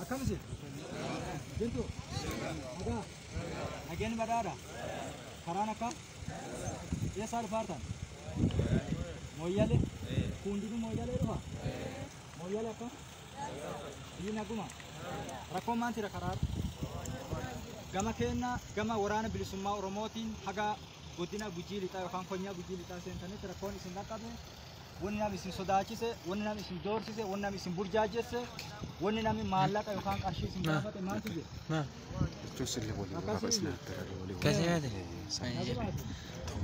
Akkam isin? Jirtu? Nagaa? Nageenyi badhaadha? Karaan akkam? Eessaa dhufaartan? Mooyyalee? Hundinuu Mooyyalee dhufa? Mooyyalee akkam? Biyyi naguma? Rakkoon maal jira karaa? Gama keenya gama Waraana Bilisummaa Oromootiin haga godina Gujii Lixaa yookaan konyaa Gujii Lixaa seentanitti rakkoon isin dhaqqabe, wanni namni isin sodaachise, wanni namni isin doorsise, wanni namni isin burjaajesse, wanni namni maallaqa yookaan qarshii isin gaafate maaltu jira? Akkasii Kasihati.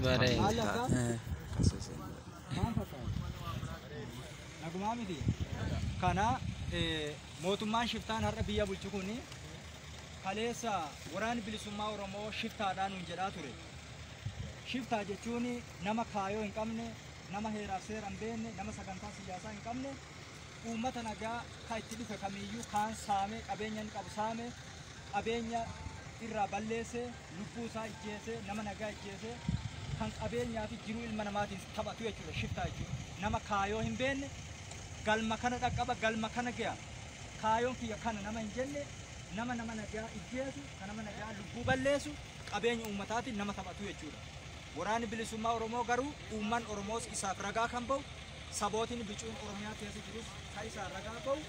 Bare. Maal akka? Maal fakkaata? Nagumaa miti. Kana mootummaan shiftaan har'a biyya bulchu kuni kaleessa Waraanni Bilisummaa Oromoo shiftaadhaan nuun jedhaa ture. Shiftaa jechuun nama kaayoo hin qabne, nama heeraaf seera hin beekne, nama sagantaa siyaasaa hin qabne, uummata nagaa kan itti dhufe kamiyyuu kaan saamee, qabeenya inni qabu saame, qabeenya irraa balleesse, lubbuu isaa ijjeese, nama nagaa ijjeese, kan qabeenyaa fi jiruu ilma namaatiin taphatu jechuudha shiftaa jechuudha. Nama kaayoo hin beekne, galma kana dhaqqaba, galma kana ga'a, kaayoon kiyya kana nama hin jenne, nama nama nagaa ijjeesu, kan nama nagaa lubbuu balleessu, qabeenya uummataatiin nama taphatu jechuudha. Waraanni Bilisummaa Oromoo garuu uummanni Oromoos isaaf ragaa kan ba'u, sabootiin bicuun Oromiyaa keessa jirus kan isaan ragaa ba'u,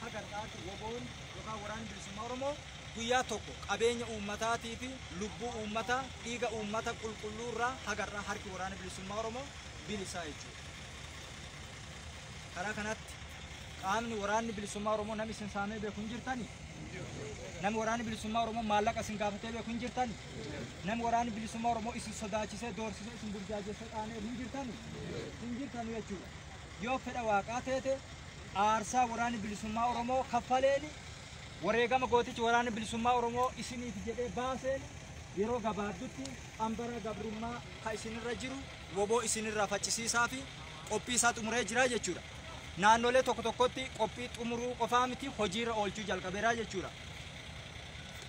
haga har'aatti WBOn yookaan Waraanni Bilisummaa Oromoo guyyaa tokko qabeenya uummataatii fi lubbuu uummataa, dhiiga uummata qulqulluu irraa haga har'aa harki Waraana Bilisummaa Oromoo bilisaa jechuudha. Karaa kanatti qaamni Waraanni Bilisummaa Oromoo namni isin saamee beeku hin jirtanii? Namni Waraanni Bilisummaa Oromoo maallaqa isin gaafatee beeku hin jirtanii? Namni Waraanni Bilisummaa Oromoo isin sodaachisee, doorsisee, isin burjaajessee dhaanee hin jirtanii? Hin jirtanii jechuudha. Yoo fedha waaqaa teete, aarsaa Waraanni Bilisummaa Oromoo kaffaleeni, wareegama gootichi Waraanni Bilisummaa Oromoo isiniif jedhee baaseen, yeroo gabaabdutti qambara gabrummaa ka isinirra jiru WBO isinirraa faccisiisaa fi qophii isaa xumuree jira jechuudha. Naannolee tokko tokkotti qophii xumuruu qofaa miti, hojiirra oolchuu jalqabeera jechuudha.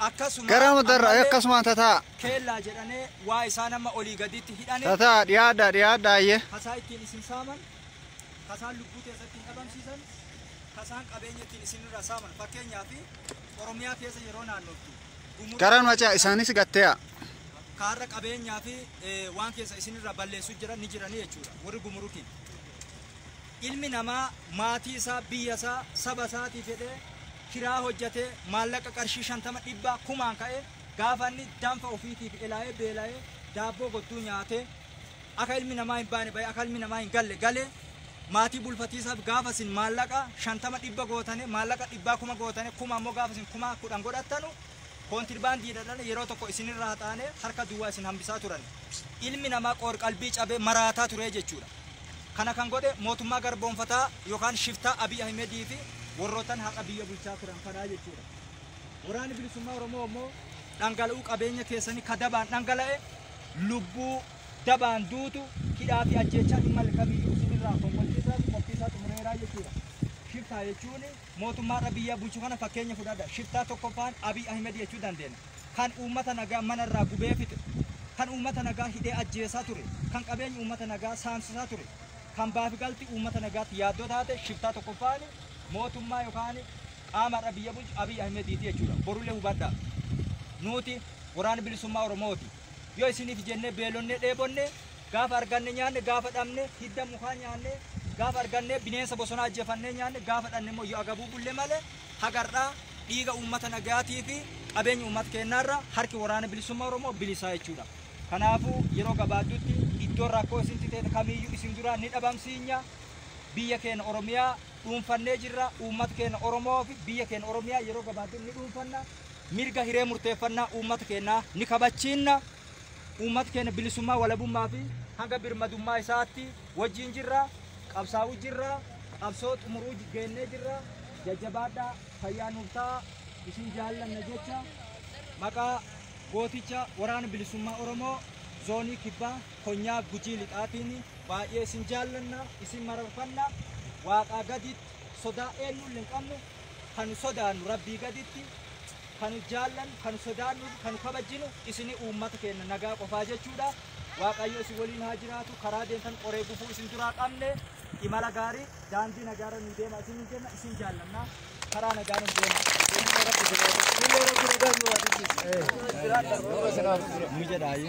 Akkasuma Gara matarra ammallee akkasumaan tataa. Keellaa jedhanee waa isaan amma olii gaditti hidhane. Tataa, dhiyaadha, dhiyaadha ayyee. Kasaa ittiin isin saaman, kasaan lubbuu keessatti hin dhabamsiisan, kasaan qabeenya ittiin isinirraa saaman. Fakkeenyaaf, Oromiyaa keessa yeroo naannoftu. Gara macaa isaanis gattee'a. Kaarra qabeenyaa fi waan keessa isinirraa balleessuu jiran ni jiranii jechuudha. Warri gumurukiin. Ilmi namaa maatii isaa, biyya isaa, saba isaatii fedhee kiraa hojjetee maallaqa qarshii 50, 100, kumaan ka'ee, gaafa inni danfa ofiitiif elaa'ee beela'ee daabboo godduu nyaatee, akka ilmi namaa hin baane bahee, akka ilmi namaa hin galle galee maatii bulfatiisaaf, gaafa isin maallaqa 50 100 gootane, maallaqa 100 1000 gootane, 1000 ammoo gaafa isin 10,000 godhattanu, koontirbaandiidhaan yeroo tokko isinirraa haxaane harka duwwaa isin hambisaa turan. Ilmi namaa qoor qalbii cabee maraataa ture jechuudha. Kana kan godhe mootummaa garboonfataa yookaan shiftaa Abiy Ahimedii fi warrootan haqa biyya bulchaa turan kanaa jechuudha. Waraanni Bilisummaa Oromoo immoo dhangala'uu qabeenya keessanii ka dabaan dhangala'e, lubbuu dabaan duutu, hidhaa fi ajjeechaa hin malle kamiyyuu isinirraa konkolchiisaa fi qophii isaa xumureeraa jechuudha. Shiftaa jechuun mootummaa biyya bulchu kana fakkeenya fudhadha. Shiftaa tokkoffaan Abiy Ahmed jechuu dandeenya. Kan uummata nagaa manarraa gubee fixe, kan uummata nagaa hidhee ajjeesaa ture, kan qabeenya uummata nagaa saamsisaa ture, kan baafi galti uummata nagaatti yaaddoo taate, shiftaa tokkoffaan mootummaa yookaan qaama biyya bulchu Abiy Ahmediiti jechuudha. Borullee hubadhaa. Nuti Waraana Bilisummaa Oromooti. Yoo isiniif jennee beelonnee dheebonne, gaafa arganne nyaanne, gaafa dhabne hidda mukaa nyaanne, gaafa arganne bineensa bosonaa ajjeefannee nyaanne, gaafa dhabne immoo yoo agabuu bulle malee, hagarraa dhiiga uummata nagaatii fi qabeenya uummata keenyaarra harki Waraana Bilisummaa Oromoo bilisaa jechuudha. Kanaafuu yeroo gabaabdutti iddoon rakkoo isin ta'e kamiyyuu isin duraa ni dhabamsiinya. Biyya keenya Oromiyaa dhuunfannee jirra. Uummata keenya Oromoo fi biyya keenya Oromiyaa yeroo gabaabdutti ni dhuunfanna. Mirga hiree murteeffannaa uummata keenyaa ni kabachiinna. Uummata keenya bilisummaa, walabummaa fi hanga birmadummaa isaatti wajjin jirra. Qabsaa'uu jirra. Qabsoo xumuruu geennee jirra. Jajjabaadhaa, fayyaa nuuf ta'a. Isin jaallanna jecha maqaa gooticha Waraana Bilisummaa Oromoo zoonii Kibbaa konyaa Gujii Lixaatiin baay'ee isin jaallanna, isin mararfanna. Waaqaa gaditti sodaa eenyullee hin qabnu. Kan sodaannu Rabbii gaditti, kan jaallannu, kan sodaannu, kan kabajinu isini uummata keenya nagaa qofaa jechuudha. Waaqayyo isin waliin haa jiraatu. Karaa deemtan qoree gufuu isin duraa qabne. Imala gaarii, daandii nagaarra nu deema isin jenna, isin jaallanna, karaa nagaa nu deema. Nu jedhaayi.